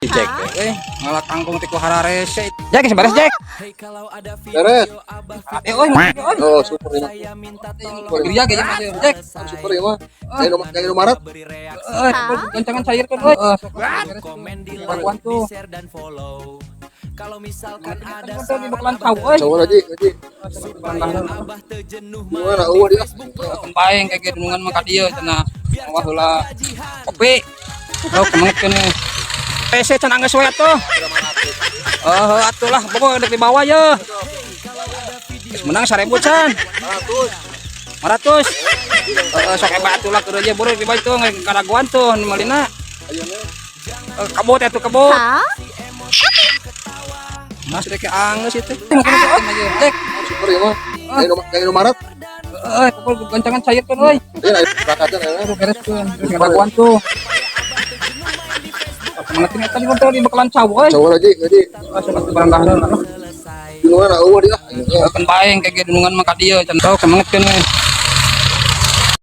Jack teh euy, ngalah kangkung teh ku hararese. Jack, geus beres, Jack. Beres. Eh euy, euy. Oh, super ini. Geria ge Jack. Super ya mah. Kayak Indomaret. Eh, goncangan cair kan euy. Eh, sok beres. Lakuan tuh. Kalau misalkan ada Kan di bakalan cau euy. Cowok lagi, lagi. Gimana eueuh dia? Baeng kayak gitu nungan mah ka dieu cenah. Wah heula kopi. Oh, kemenget keneh. PC can anggeus we atuh. Oh, atuh lah, pokoknya dek dibawa ye. Geus menang 1000 can. 500. Heeh, sok hebat atuh lah keur ye buru dibawa itu karaguan tuh nu meulina. Eh, kebot atuh kebot. Mas rek anggeus itu. Dek, Super ya mah. Kayak Indomaret. eh, pokoknya goncangan cair kan euy. Ini berangkatnya ya. Beres tuh, karaguan tuh. Kemengetin eta di bakalan cau euy. Cowok lagi, lagi. Ah, sok atuh barang dahareun lah. Gimana eueuh dia? Kan baeng kayak gitu nungan mah ka dieu can tau kemenget keneh.